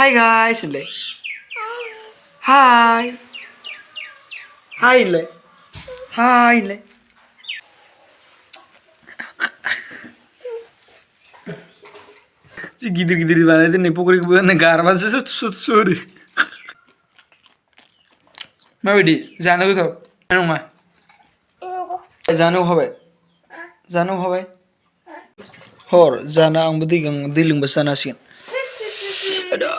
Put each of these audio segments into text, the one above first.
Hi guys, le. Hi. Hi le. Hi le. Si gidir banget nih pokoknya gue negara masih suri. Mau di jana gue tau, anu mah. Jana gue apa? Hor, jana ang budi gang diling besana sih. Aduh.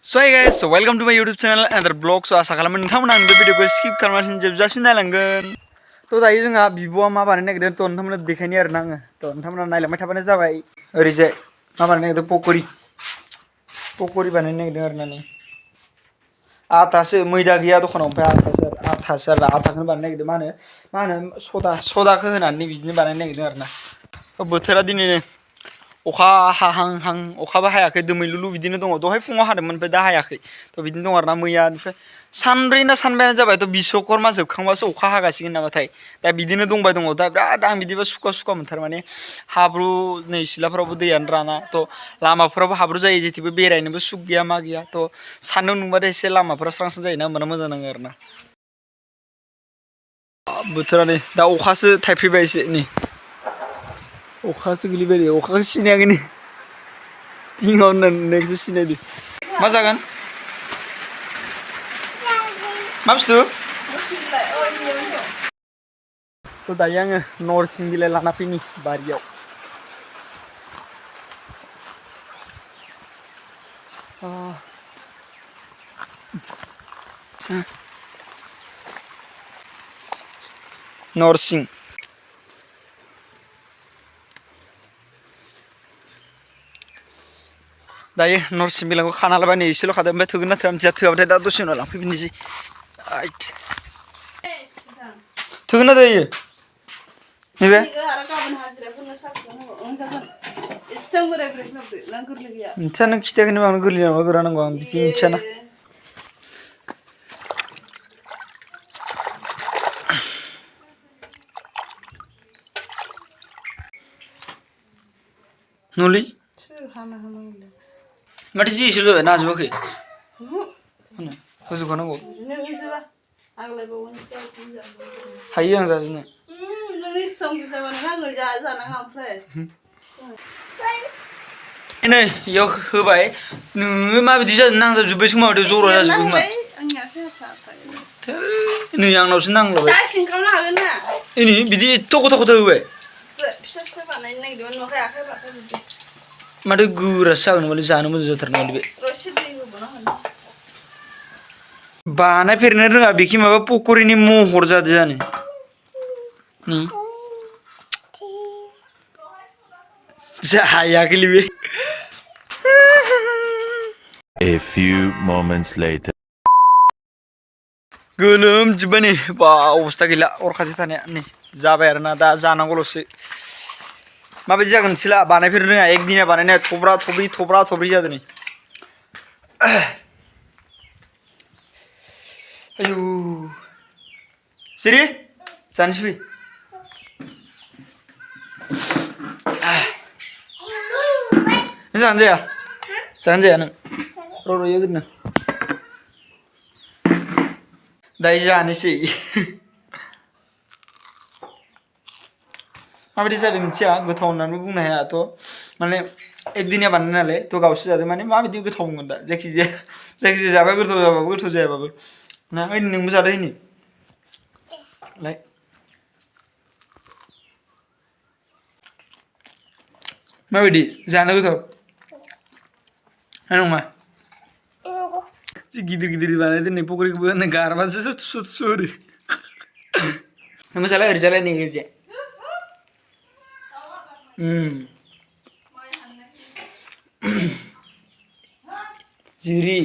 So hey guys, so welcome to my YouTube channel another vlog. So asa खालामो नोंथांमोना आंनि बे भिडिअखौ skip खालामालासिनो जोबजासिम नायलांगोन। थ' दायो जोंहा बिब'आ मा बानायनो नागिरदों थ' नोंथांमोना देखायनि आरोना आङो। थ' नोंथांमोना नायलांबाय थाबानो जाबाय। ओरैजाय मा बानायनो नागिरदों पकरि बानायनो नागिरदों आरोना नै। आटासो मैदा गैया दखानाव ओमफ्राय आटासो आरो आटाखौनो बानायनो नागिरदों मा होनो सदाखौ होनानै बिदिनो बानायनो नागिरदों आरोना। थ' बोथोरा दिनै अखा हाहां अखाबो हायाखै दोमैलुलु बिदिनो दङ दहाय फुङाव हादोंमोन ओमफ्राय दा हायाखै थ' बिदिनो दं आरोना मैया ओमफ्राय सानब्रै ना सानबायानो जाबाय थ' बिश्वकर्मा जोबखांबासो अखा हागासिगोन नामाथाय दा बिदिनो दंबाय दङ दा बिराद आं बिदिबा सुखुवा मोनथार माने हाब्रु नै सिलाफोरावबो दैयानो राना थ' लामाफोरावबो हाब्रु जायो जेथिबो बेरायनोबो सुख गैया मा गैया थ' सान्दुं दुंबाथाय एसे लामाफोरा स्रां जायोना होमबाना मोजां नाङो आरोना बोथोरा नै दा अखासो थाइफ्रिबाय एसे नै अखासो गोलैबाय दे अखाखौ सिनायाखै नै दिङाव होननायखौसो सिनायदो मा जागोन मा बुस्थु थ' दायो आङो नरसिं बिलाइ लाना फैनि बारियाव नरसिं दायो नरसिं बिलाइखौ खाना लाबाय नै एसेल' खादों ओमफ्राय थोगोन ना थोआ मिथिया थोआबाथाय दा दसे उनाव लांफैफिननोसै थोगोन ना थोआ नैबे मिथिया नों खिथायाखैनो मानो गोरलै नामा गोरा नांगौ आं बिदि मिथियाना न'लै माथो जि एसेल' जाबाय नाजोबाखै होजोबखानांगौ हायो आं जाजोबनो नै इयाव होबाय नोङो माबायदि जादों नांजाबजोब्बाय खोमा माथो जरा जाजोबो खोमा नै आंनावसो नांलाबाय नै बिदि एथ' गथा होबाय माथो गोरासो जागोन माथो जानो मोजां जाथारनांगोन बे बानायफेरनो रोङा बेखि माबा पकरिनि महर जादो जानो जायाखैलै बे A few moments later. गोलोमजोब्बाय नै बा अबस्था गैला अर खाथि थानाया नै जाबाय आरोना दा जानांगौल'सो माबायदि जागोन मिथिला बानायफेरनो रोङा एक दिना बानायनाया थब्रा थब्रि जादों नै आयु सिरि जानोसै फै नों जानो जाया नों र' इयाव दोननो दायो जानोसै माबायदि जादों मिथिया गोथाव होननानै बुंनो हायाथ' माने एक दिनिया बानायनाय नालाय थ' गावसो जादों माने माबायदि गोथाव मोनगोन दा जायखिजाया जाबाय गोथाव जाबाबो गोथाव जायाबाबो ना ओइ नोंबो जादो नै लाय माबायदि जानो गोथाव नङा जि गिदिर बानायदों नै पकरिखौबो गारबासो सुरो मोजालाय ओरैजालाय नै ओरैजाय जिरि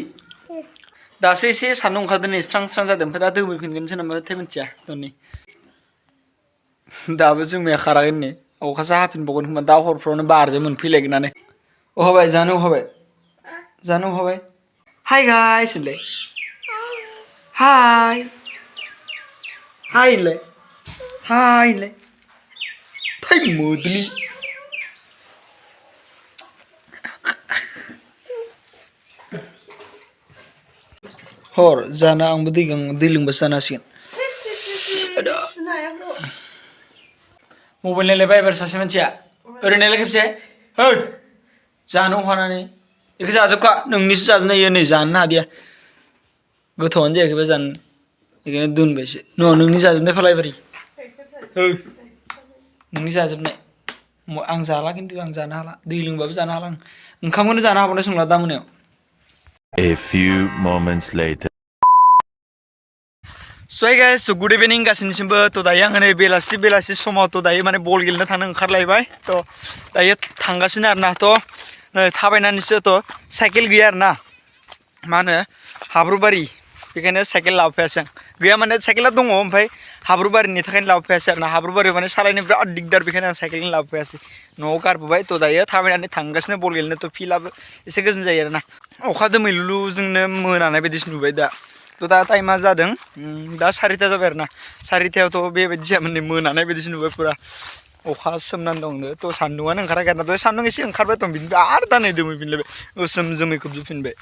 दासो एसे सान्दुं ओंखारदों नै स्रां जादों ओमफ्राय दा दोमैफिनगोनसो नामाथाय मिथिया नै दाबो जोमैया खाराखै नै अखासो हाफिनबावगोन खोमा दा हरफ्रावनो बारजों मोनफैलायगोनानो अहाबाय जानो अहाबाय हाय गाइस होनलाय हाय होनलाय Thai modli. Hor jana ang दै लोंबा जानासिगोन मबाइल नायलायबाय एबार सासे मानसिया ओरैनो नायलाय खेबसे है जानो हानानै बेखौ जाजोबखा नोंनिसो जाजोबनाय नै जानो हादिया गोथावानो जायाखैबा जानो बेखायनो दोनबायसो नोंनि जाजोबनाय फालायबारि हो नोंनि जाजोबनाय आं जाला खिन्थु आं जानो हाला दै लोंबाबो जानो हाला आं ओंखामखौनो जानो हाबावनाय संला दा मोनायाव A few moments later. So hey guys, so good evening गासिनिसिमबो तो दायो आङो नै बेलासि समाव तो दायो माने बल गेलेनो थांनो ओंखारलायबाय तो दायो थांगासिनो आरोना तो थाबायनानैसो तो साइकेल गैया आरोना मा होनो हाब्रुबारि बेखायनो साइकेल लाबोफायासै आं गैया माने साइकेला दङ ओमफ्राय हाब्रुबारिनि थाखायनो लाबोफायासै आरोना हाब्रुबारियाव माने सालायनो बिराद दिगदार बेखायनो आं साइकेलखौनो लाबोफायासै न'आव गारबोबाय तो दायो थाबायनानै थांगासिनो बल गेलेनो तो फिल्डआबो एसे गोजान जायो आरोना अखा दोमैलुलु जोंनो मोनानाय बायदिसो नुबाय दा तो दा टाइमा जादों दा 4ता जाबाय आरोना 4तायावथ' बेबायदि जायामोन नै मोनानाय बायदिसो नुबाय पुरा अखा सोमनानै दं तो सान्दुङानो ओंखाराखै आरोना दहाय सान्दुं एसे ओंखारबाय दं बिनिफ्राय आरो दा नै दोमैफिनलायबाय गोसोम जोमै खोबजोबफिनबाय